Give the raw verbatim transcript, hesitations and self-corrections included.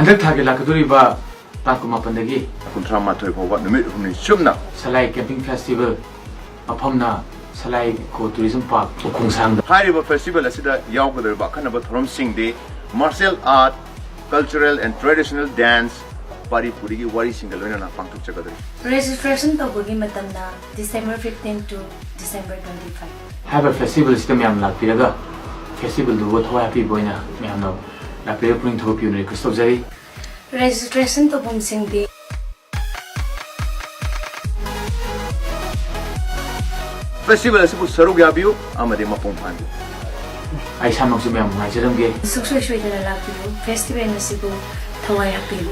ꯍꯟꯗꯛ ꯊꯥꯒꯤ ꯂꯥꯛꯀꯗꯧꯔꯤꯕ ꯇꯥꯡ ꯀꯨꯟꯃꯥꯄꯟꯗꯒꯤ ꯀꯨꯟꯊ꯭ꯔꯥ ꯃꯥꯊꯣꯏ ꯐꯥꯎꯕ ꯅꯨꯃꯤꯠ ꯍꯨꯝꯅꯤ ꯆꯨꯞꯅ ꯁꯂꯥꯏ camping festival, ꯃꯐꯝꯅ ꯁꯂꯥꯏ eco tourism park ꯎꯈꯣꯡꯁꯥꯡꯗ꯫ ꯍꯥꯏꯔꯤꯕ festival ꯑꯁꯤꯗ ꯌꯥꯎꯒꯗꯧꯔꯤꯕ ꯑꯈꯟꯅꯕ ꯊꯧꯔꯝꯁꯤꯡꯗꯤ martial art, cultural and traditional dance, ꯄꯥꯔꯤ ꯄꯨꯔꯤꯒꯤ ꯋꯥꯔꯤꯁꯤꯡꯒ ꯂꯣꯏꯅꯅ ꯄꯥꯡꯊꯣꯛꯆꯒꯗꯧꯔꯤ꯫ Registration ꯇꯧꯕꯒꯤ ꯃꯇꯝꯅ December fifteen to December twenty-five꯫ ꯍꯥꯏꯔꯤꯕ festival ꯑꯁꯤꯗ ꯃꯌꯥꯝ ꯂꯥꯛꯄꯤꯔꯒ festivalꯗꯨꯕꯨ ꯊꯋꯥꯏ ꯍꯥꯞꯄꯤꯕ ꯑꯣꯏꯅ ꯃꯌꯥꯝꯅ ꯂꯥꯛꯄꯤꯔꯒ ꯄꯨꯛꯅꯤꯡ ꯊꯧꯒꯠꯄꯤꯌꯨꯅ request ꯇꯧꯖꯔꯤ꯫ Registration ꯇꯧꯐꯝꯁꯤꯡꯗꯤ Festival ꯑꯁꯤꯕꯨ ꯁꯔꯨꯛ ꯌꯥꯕꯤꯌꯨ ꯑꯃꯗꯤ ꯃꯄꯨꯡ ꯐꯥꯍꯟꯕꯤꯌꯨ꯫ ꯑꯩ ꯏꯁꯥꯃꯛꯁꯨ ꯃꯌꯥꯝ ꯉꯥꯏꯖꯔꯝꯒꯦ꯫ ꯁꯨꯡꯁꯣꯏ ꯁꯣꯏꯗꯅ ꯂꯥꯛꯄꯤꯌꯨ꯫ Festival ꯑꯁꯤꯕꯨ ꯊꯋꯥꯏ ꯍꯥꯞꯄꯤꯌꯨ꯫